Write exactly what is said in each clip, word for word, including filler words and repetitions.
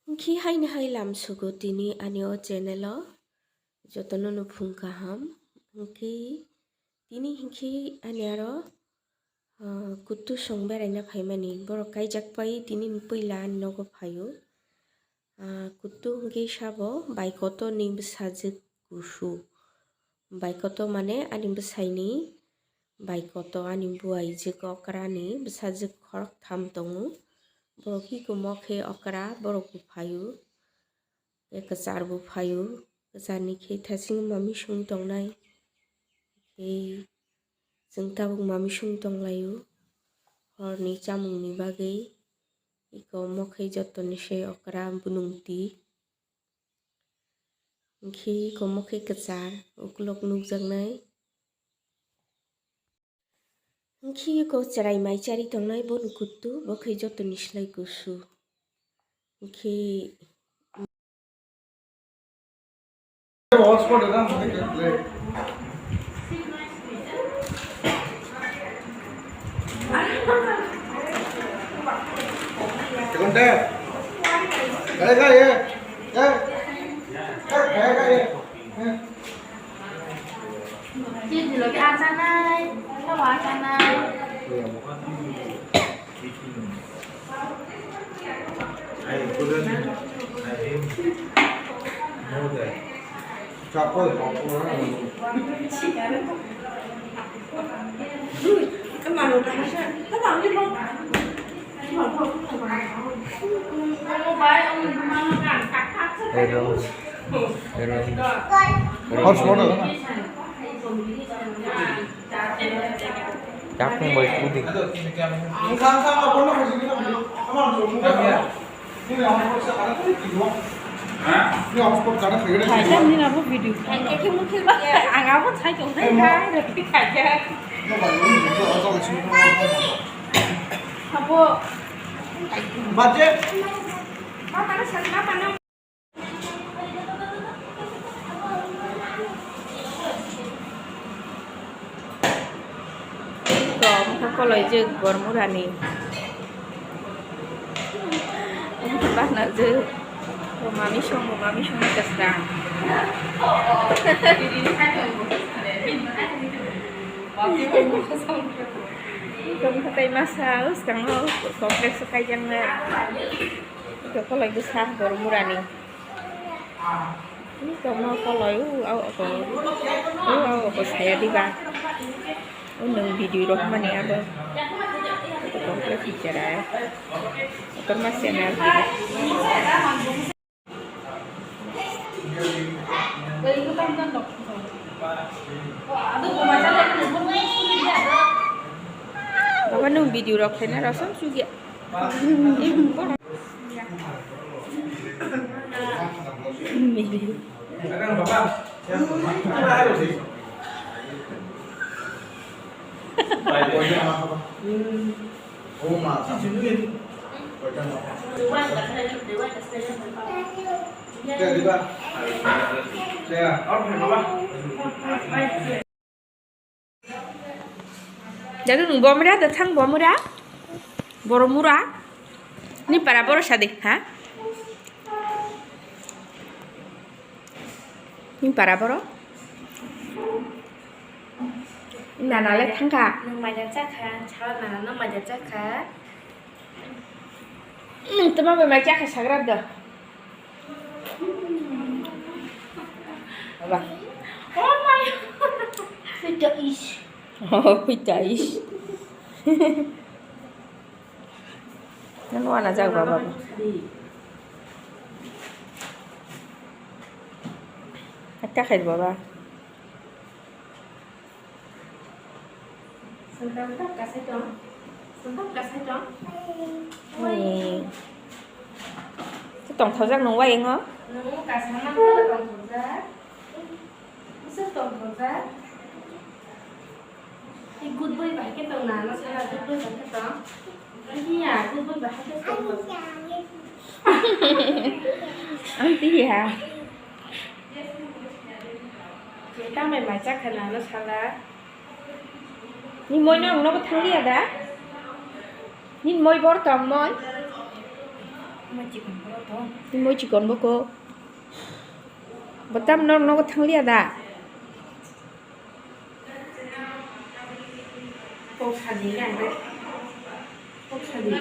Hinkhe haini hai lam sugo tini ani o channel o jotono no phung kaham. Hinkhe tini hinkhe ani aro, ah, kutu song beraina phaimani borok kaijak pai tini puila ani nogo phaio. Ah, kutu hinkhe sabo bai kotor ni bwsajwk kusu. Bai kotor mane ani bwsaini bai kotor ani buai jwk okra ni bwsajwk khoroktham tongo. Borok iko mokhe okra borok bo phaio. Tei kwchar bo phaio. Kwchar ni khe thasing mami song tongnai. Tei chwng tabuk mami song tonglaio. Hor ni chamung ni bagwi iko mokhe joto ni se okra bunung twi. Hinkhe komo khe kwchar ukulok nukjaknai. Hinkhe ko chwrai mai chari tongnai boni kuttu, bo khe jotoni slai kusu. Hinkhe Hotspot. Yakung bai kudi. Khaijak nini abo video. Ang abo sai tong thai hai, rati khaijak. Abo. Budget. Kok wngkha koloijwk bormurani. Wngkha banajwk. Bo mami song, bo mami song kwsang. Wngkha tei masa o swkango complex o kaijaknai. Wngkha koloi bwsa bormurani. Ni tongma koloi o, o, o, o, o, o, saya diba. O nwng video rok mani abo. Ito complex ni cherai. Kotorma channel diba. Baba nwng video rok khaina rosam sugya. Jadi nung bomra da thang bomra? Boromura? Ni para boro sadi, ha? Ni para boro? Nana le thangkha. Nung maida chakha, chalo nana no maida chakha. Nung tama bai mai chakha sagra da. Baba. Oh my God. Pita is. Oh, pita is. Nang wana jak baba. Atta khair baba. Sengkang tak kasai tong. Sengkang kasai tong. Oi. Tongthokjak nung wai ngo? Nung kasama tongthokjak. Bwswk tongthokjak. Tei good boy bai khe tong na, no sala good boy bai khe tong. Hiya, good boy bai khe tong. Ang tiya. Tamai mai chakha na, no sala. Ni moi no nogo thangliya da? Ni moi bor tong moi? Ni moi chikon bo ko. Bo tam no nogo thangliya da? Kok sadi yang re. Kok sadi.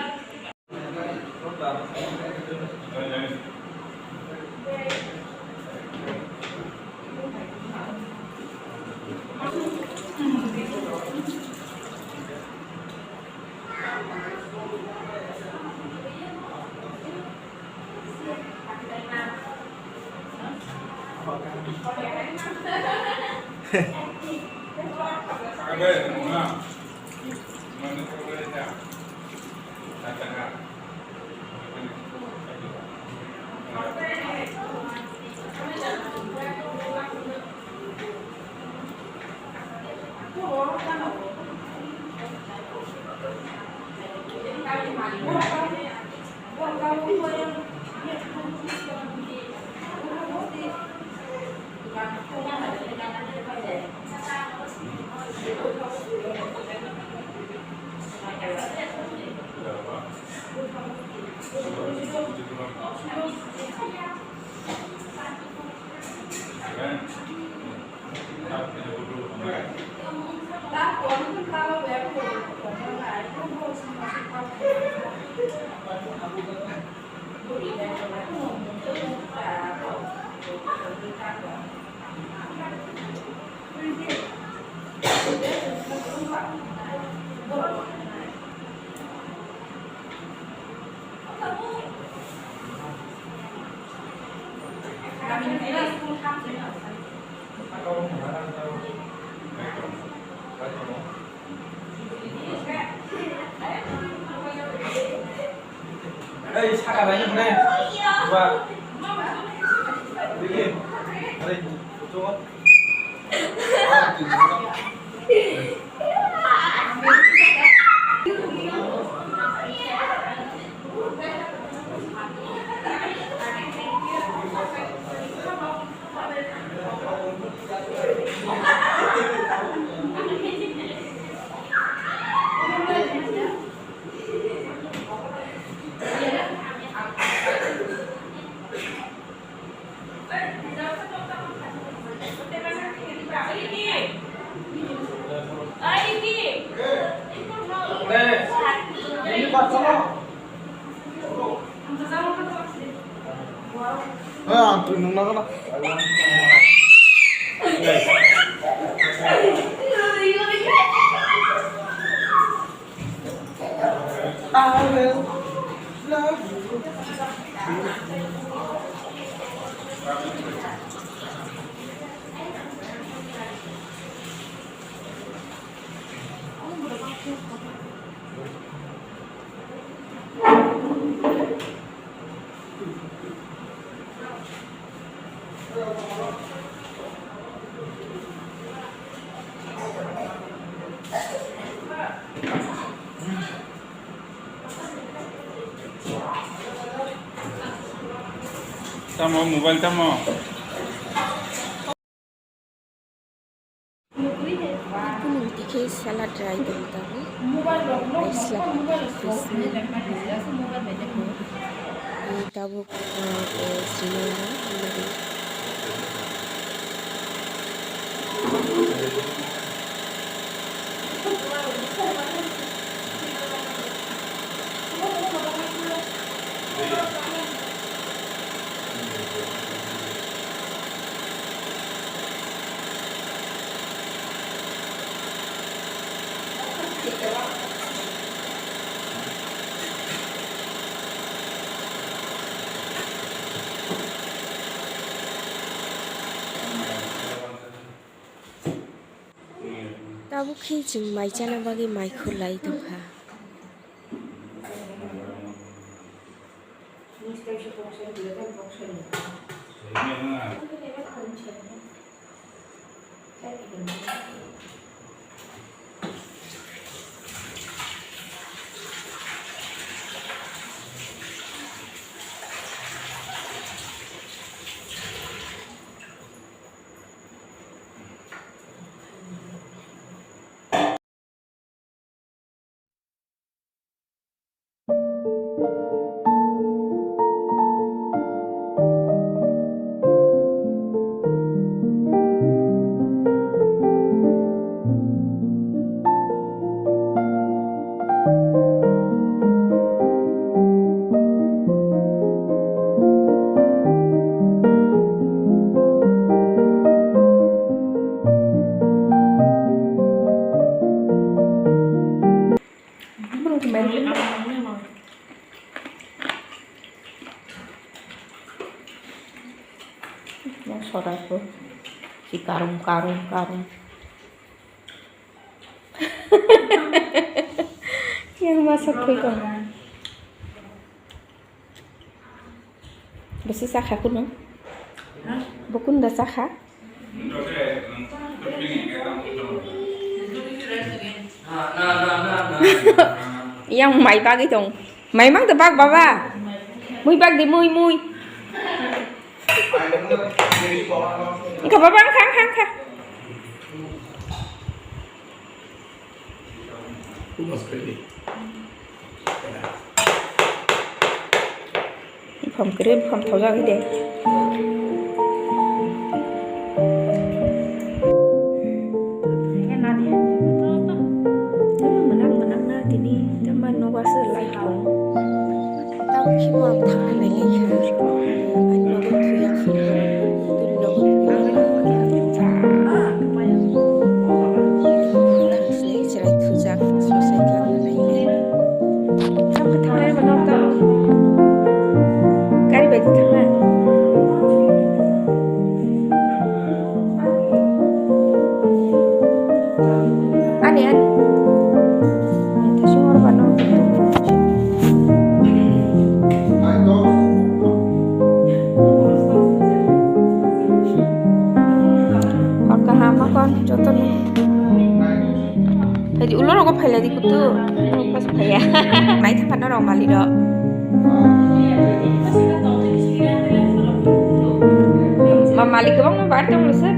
Ei, saka bai ni bre. Ba. Digi. Are, tu. Tamo, mobile tamo. Ibu nung tikhe salad rai tong tabuk. Bai slap bisni. Tabuk, uh, uh, sini. Omo khe chwng mai chana bagwi mai khulai tongkha. Yang soda ko si karung, karung, karung. Yang masak koi kong. Besi sakha kuno? Bukun da sakha? Yang mai bagwi tong. Mai mang da bak baba. Mui bak di mui mui. Engkha baba engkha engkha engkha. Buphang kwrwi buphang thaujak de. Mwnang mwnang na tini tamo nogo aswk light rok. Tamo khimo ang thangna nailaikha. Ani nogo thwiya kha. Tini nogo thwiya kha. Tamo se chwrai thwijak sosai khlangna nainai. Tamo thangna ba nok tamo. Gari bai thangna. Ani, ani. Ito si Morba no. Hor kaham ma kon joto no. Phaidi ulo rogo phailai di kutu. Pas phaiya. Mai thangkha norok mali rok. Ma malik kwbangma bar tong lwse.